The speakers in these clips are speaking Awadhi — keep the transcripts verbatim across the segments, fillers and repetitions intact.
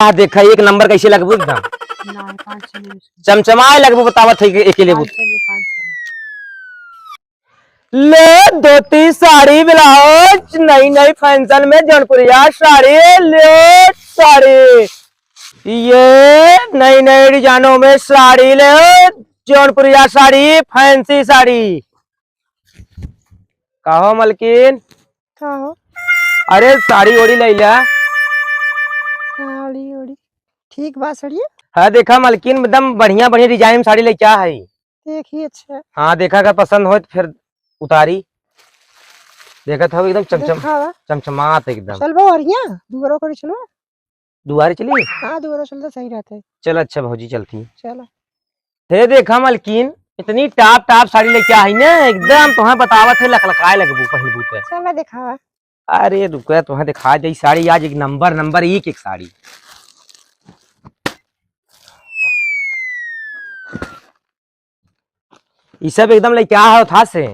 आ देखा, एक नंबर कैसे लगबू एकदम। ना, पाँच सौ में। चमचमाए लगबू, बतावत है कि एके लेबू। पाँच सौ में, पाँच सौ। ले धोती साड़ी ब्लाउज, नई नई फैशन में जौनपुरिया साड़ी, ले साड़ी। ये नई नई डिजाइनों में साड़ी ले, जौनपुरिया साड़ी, फैंसी साड़ी। का हो मलकिन? का हो? अरे साड़ी ओड़ी लइला। साड़ी ओड़ी ठीक बा सड़िया। हाँ देखा मलकिन, एकदम बढ़िया बढ़िया डिजाइन में साड़ी लइका है। देखी अच्छा। हाँ देखा, अगर पसंद होय तो फिर उतारी। देखत हो एकदम चमचम, देखावा। चमचमात एकदम। चलबो ओरिया, दुआरो करी चलबो। दुआरे चली? हाँ, दुआरो चल तो सही रहते। चल अच्छा भौजी, चलती। चला। हे देखा मलकिन, इतनी टाप टाप साड़ी लेके आई ना, एकदम तोहे बतावत है, लकलकाए लगबू पहिनबू त। चला देखावा। अरे रुका, तोहे दिखा दे साड़ी आज, एक नंबर, नंबर एक, एक साड़ी। ई सब एकदम लेके आ हो था से,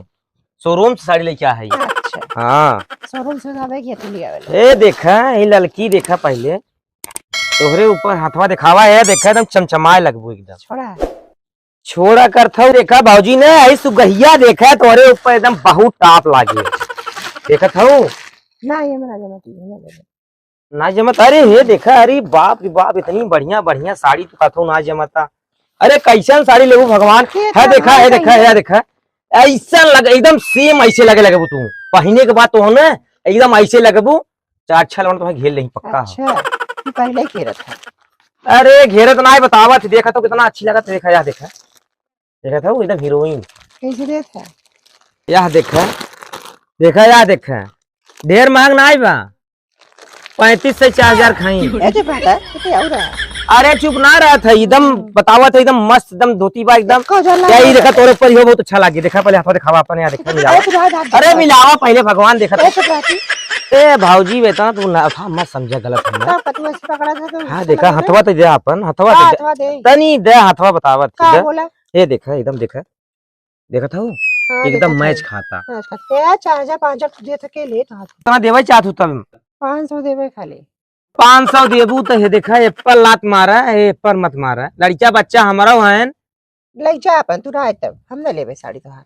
शोरूम से साड़ी लेके आ है। अच्छा। हाँ। शोरूम से जावे कि अथी लियावे ला? ए देखा, ई ललकी देखा पहले, तोहरे ऊपर हथवा दिखावा है, देखा एकदम चमचमाए लगबू एकदम। छोड़ा। छोड़ा करत हऊ, देखा भौजी ने, आई सुगहिया देखा तोहरे ऊपर एकदम बहुत टाप लागे। देखत हऊ? ना, ये मेरा जमा की, ये मेरा जमा। ना जमत, अरे हे देखा, अरे बाप रे बाप, इतनी बढ़िया बढ़िया साड़ी तू कहत हऊ ना जमता। अरे कैसन साड़ी लेबू भगवान? ये है तो देखा, है है देखा, भैया। है देखा, ऐसा लगे एकदम सेम ऐसे लगे लगे तू पहिने के बाद तो हो ना एकदम ऐसे लगबू। चार छह लोगन तुम्हें घेर लेही पक्का हो। अच्छा, तू पहले ही घेरत है। अरे घेरत ना है, बतावत, देखा तो कितना अच्छी लगत, देखा या देखा, देखा था वो एकदम हीरोइन। कैसे देत है? यह देखा, देखा या देखा, ढेर महंग ना बा, पैंतीस से चार हजार खाई। ए, चुप रहता, कितने और है? अरे चुप ना रहत है, एकदम बतावत है, एकदम मस्त, एकदम धोती बा एकदम। एको हजार ना यही रहत देखा है। तोरे ऊपर ही हो, बहुत अच्छा लागे। देखा पहले हाथवा दिखावा अपन, यहाँ देखा, मिलावा। ए, चुप रहता, अरे मिलावा पहले, भगवान देखा ए, तो। चुप रहती। ए भौजी बेटा, तू ना था, मत समझा गलत हमने। का पतुआ से पकड़ा था तो हाँ गुस्सा देखा, लगा था? हथवा तो दे अपन, हथवा हाँ, तो दे। हथवा दे। तनी दे, हथवा बतावत का दे। बोला? ए देखा, एकदम देखा। देखत हऊ? हाँ, एकदम देखत मैच हई। खाता। मैच खाता। ए, चार हजार, पाँच हजार तू देत के लेत हाथ। कितना देवे चाहत हू तब? पाँच सौ देवे खाली। पाँच सौ देबू तो हे देखा, एप्पल लात मारा, ए एप्पल मत मारा। लड़का बच्चा हमारा हन। लइका अपन तू रहे तब, हम न लेबे साड़ी तोहार।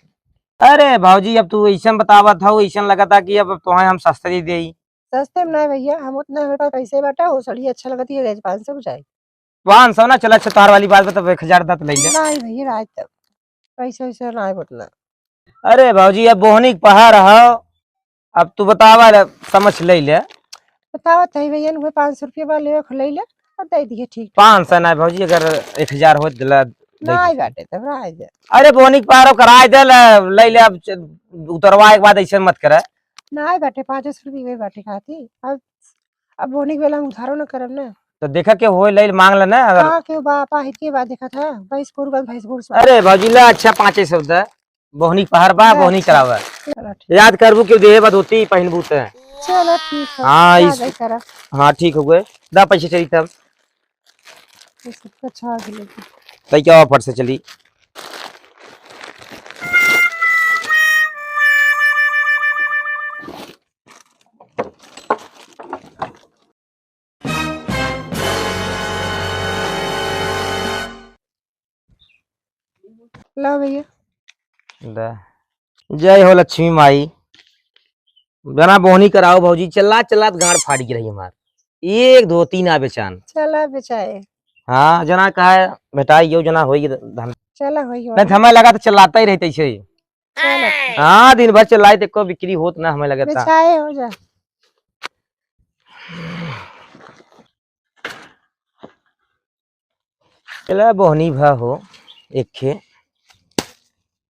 अरे भौजी, अब तू ऐसन बतावत हऊ, ऐसन लगता कि अब तोहे हम सस्ता दे देई। सस्ते में नहीं भैया, हम उतना हमारे पास पैसे बाटा, वो साड़ी अच्छा लगती है, पाँच सौ में जाए। पाँच सौ ना, चला, अच्छा, तोहार वाली बात बा, तब एक हजार दा तो ले ले। नहीं भैया, राज तब पैसा वैसा ना है उतना। अरे भौजी, अब बोहनी के पहाड़ हो, अब तू बतावा ले, समझ ले ले। बतावा तही भैया, उहे पाँच सौ रुपया बा, ले, ले ले, और दे दिए, ठीक, ठीक। पाँच सौ ना भौजी, अगर एक हजार हो दिला, दे नहीं दे। बाटे तब राज दे। अरे बोहनी के पहाड़ हो, कराए दे ले, ले ले, अब च-, उतरवाए के बाद ऐसे मत करे। नहीं बाटे, पाँच सौ रुपया वही बाटे खाती, अब अब बोनी के बेला हम उधारो न करब ना। तो देखा के होए लइल मांग ले ना, अगर हाँ, के बा, पाहित के बा, देखत है, भैंस गोरू बा, भैंस गोरू से। अरे भौजी, ले अच्छा, पाँचे सौ दे, बोहनी पहाड़ बा, ले बोहनी अच्छा। करावा। चलो ठीक। याद करबू के देहे बा धोती पहिनबू ते। चलो ठीक है, हाँ, याद इस है करब। हाँ, ठीक हो गए, दा पैसे चली तब। ये सबका छाग लेके। तई क्या फट से चली। ला भैया। दा। जय हो लक्ष्मी माई। बना बोहनी कराओ भौजी, चला चला गांड फाट गिर रही हमार। एक धोती ना बेचान। चला बेचाए। हाँ, जना का है, बेटा, यो जना होई धन। चला होई हो। नहीं, हमें लगा तो चलाता ही रहते ऐसे ही। चला। हाँ, दिन भर चलाई तो एको बिक्री होत ना, हमें लगता। बेचाए हो जा। चला, बोहनी भा हो, एक खे।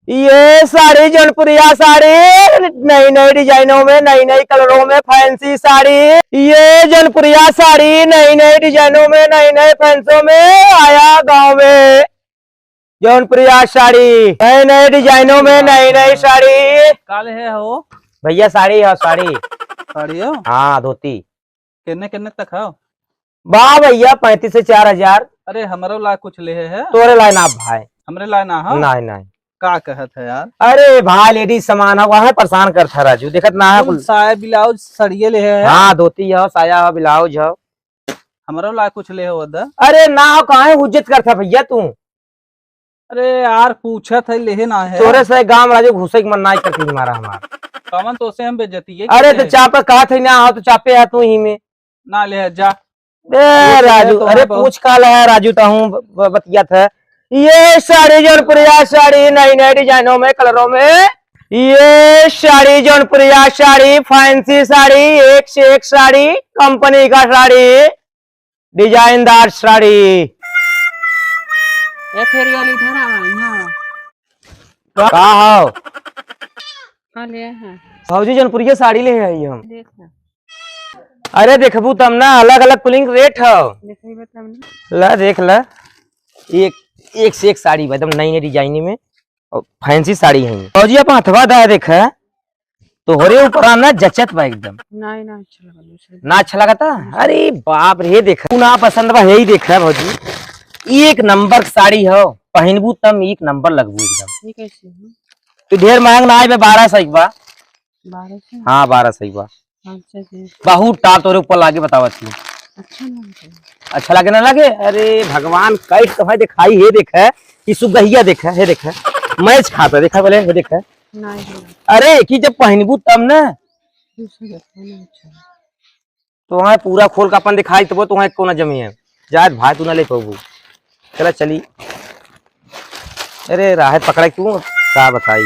ये साड़ी जौनपुरिया साड़ी, नई नई डिजाइनों में, नई नई कलरों में, फैंसी साड़ी। ये जौनपुरिया साड़ी, नई नई डिजाइनों में, नई नई फैंसों में, आया गाँव में। जौनपुरिया साड़ी, नए नए डिजाइनों में नई नई साड़ी। का लेहे हो? भैया साड़ी है, साड़ी। साड़ी हो? हाँ, धोती। कितने कितने तक हो? बा भैया, पैंतीस से चार हजार। अरे, हमरो ला कुछ लेहे है। तोरे लाए ना भाई। हमरे लाए ना हो? नहीं, नहीं। का कहत है यार? अरे भाई, लेडीज सामान है, वहाँ परेशान करता राजू, देखत ना है कुल कुल। साया, ब्लाउज, सड़िए लेहे है। हाँ, धोती है, साया है, ब्लाउज है। हमरो ला कुछ लेहो द। अरे ना हो, काहे हुज्जत करत है भइया तू? अरे यार, पूछत है, लेहे ना है। तोरे से गाँव राजू घुसे के मन नाई करती हमारा हमार। कमन तो से हम बेइज्जती है अरे, तो चापे कहत है ना, हो तो चापे है तू ही में। ना ले जा। ए, पूछ ले राजू, तो अरे है बहुत। पूछ का ले है राजू, तो हूँ ब-, ब-, बतियात है। ये साड़ी जौनपुरिया साड़ी, नई नई डिजाइनों में, कलरों में। ये साड़ी जौनपुरिया साड़ी, फैंसी साड़ी, एक से एक साड़ी, कंपनी का साड़ी, डिजाइनदार साड़ी। ए, फेरी वाली, इधर आवा, यहाँ आवा। का हो? हाँ, ले, हाँ। भौजी, जौनपुरिया साड़ी ले आई हम। देख ना। अरे, देखबू तब ना, अलग अलग कुलिंग रेट हो। देखबी तब ना। ला, देख ला। एक, एक से एक साड़ी बा, एकदम नई नई डिजाइन में। और फैंसी साड़ी है। भौजी, अपन हथवा दा, देख। तोहरे ऊपर ना जचत बा एकदम। नहीं, ना अच्छा लगा, दूसरे। ना अच्छा लगा था? अरे बाप रे, देख। तू ना पसंद बा, यही देख भौजी। एक नंबर साड़ी हो, पहनबू तब एक नंबर लगबू एकदम। ये कैसे हो? तो ढेर महंग ना आए बे, बारह सौ के बा। बारह सौ? हाँ, बारह सौ के बा। अच्छा जी। बहुत टाप तोरे ऊपर लागे, बतावत ही। अच्छा ना लगे। अच्छा लागे ना लागे? अरे भगवान, कैट तो है, दिखाई है, देख है, ई सुगहिया देख है, हे देख है, मैच खाता, देखा बोले, हे देख है। नहीं, नहीं। अरे, कि जब पहनबू तब ना। दूसरा देखो ना, अच्छा। तो वहाँ पूरा खोल के अपन दिखाई, तब तो वहाँ एको ना जमी है। जात भाई, तू ना ले पाबू। चला, चली। अरे, राह पकड़ा क्यों? का बताई?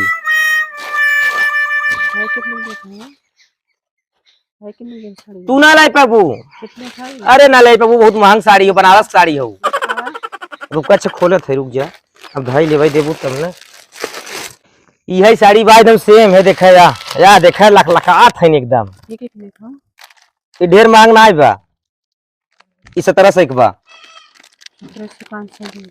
भाई, कितने में देते हैं? है कि नहीं ये साड़ी? तू ना लाई पाबू। कितने का है? अरे ना लाई पाबू, बहुत महंग साड़ी हो, बनारस साड़ी हो। हाँ। रुका, अच्छा खोलत है, रुक जा, अब धाई लेवाई देबू तब ना। इहे साड़ी बा एकदम सेम है, देखा या, या देखा लखलखात है एकदम। ये कितने का? ये ढेर महंग ना बा। ई सत्रह सौ के बा। सत्रह सौ, पाँच सौ दे।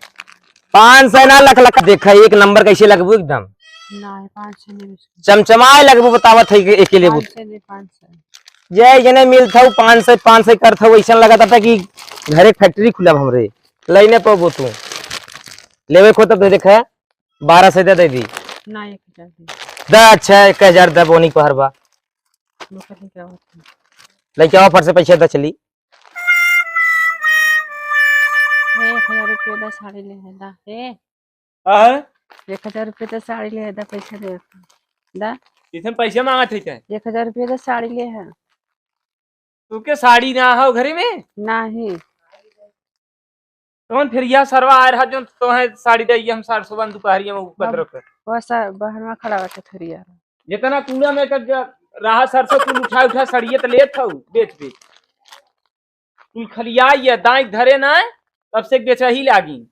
पाँच सौ ना, लखलखा। देखा एक नंबर, कैसे लगबू एकदम। ना, ये पाँच सौ नहीं बेचते। चमचमाए लगबू, बतावत है कि एके लेबू। पाँच सौ दे, पाँच सौ। जय जने मिलत हऊ, पाँच सौ, पाँच सौ करत हऊ, ऐसन लगत था कि घरे फैक्ट्री खुला हमरे। लइने पाबू तू। लेवे को तब दे देखा, बारह सौ दे, दे दी। ना, एक हजार दे। द अच्छा, एक हजार द, बोनी पहर बा। लोग लेके आवत हैं। लेके आवा, फट से पैसा द चली। ए, एक हजार रुपये दा, साड़ी ले है दा। ए। हाँ? एक हजार रुपये दा, साड़ी ले है दा, पैसा दे दा। इसमें पैसा मांगत है क्या? एक हजार रुपये दा, साड़ी ले है। तू के साड़ी ना हो घरे में? नहीं। कौन फिर यह सरवा आए रहा जो तोहे साड़ी दे, ये हम सार सुबह दोपहरिया में ऊपर हम रख। वैसा बहनवा खड़ा बाटे फिर यार। जितना कूड़ा में कर जा रहा सरसों, तू उठा उठा सड़िए तो लेत हऊ, बेच बेच। तू खलिया ये दाई धरे ना, तब से बेच ही लागी।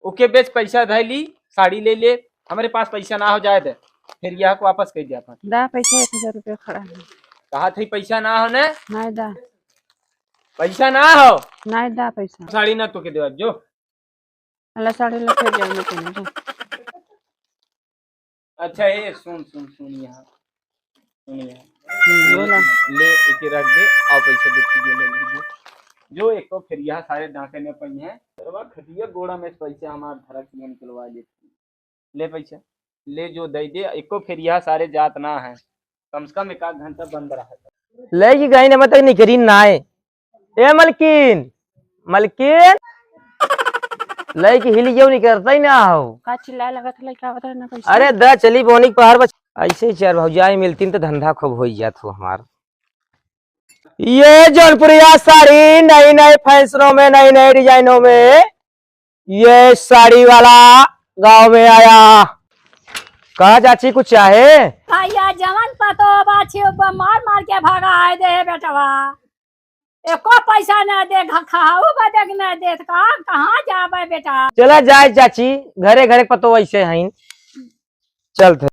ओके बेच, पैसा धै ली, साड़ी ले ले। हमरे पास पैसा ना हो जाए दे, फिर यह को वापस कर दे अपन। दा पैसा, एक हजार रुपया खड़ा है। कहा थे पैसा ना हो ने? नहीं दा। पैसा ना हो? नहीं दा पैसा। साड़ी ना तो के देवा जो। अल्लाह साड़ी ला के जाओ, मैं कहने दो। अच्छा, ए, सुन, सुन, सुन यहाँ। सुन यहाँ। हम्म, बोला। ले, एके रख दे, आओ पैसा दे, तू जो ले ले, जो। जो एको फेरिया सारे डांटे में पई हैं। सरवा खटिया गोड़ा में से पैसा हमार धरक के निकलवा ले। ले पैसा, ले जो दे दे, एको फेरिया सारे जात ना है। कम से कम एक आध घंटा बंद रहा। ले की गई ना, मैं तक निकरी ना है। ए मलकिन, मलकिन, लइके हिल गयो, निकरता ही ना हो। का चिल्लाए लगत है, लइका आवत रहे ना कैसे? अरे द चली बोनी के पहाड़ पर, ऐसे ही चार भौजाई मिलतीन तो धंधा खूब हो जात हो हमार। ये जौनपुरिया साड़ी नई नई फैशनों में, नई नई डिजाइनों में, ये साड़ी वाला गांव में आया। कहा चाची कुछ चाहे? भैया जवन पतो बा छियो बा मार मार के भगा है दे बेटवा। एको पैसा ना दे, घ-, खाऊ बदे के ना दे, त का, कहाँ जाबे बेटा? चला जाए चाची, घरे घरे पतो वैसे हैं। चलते।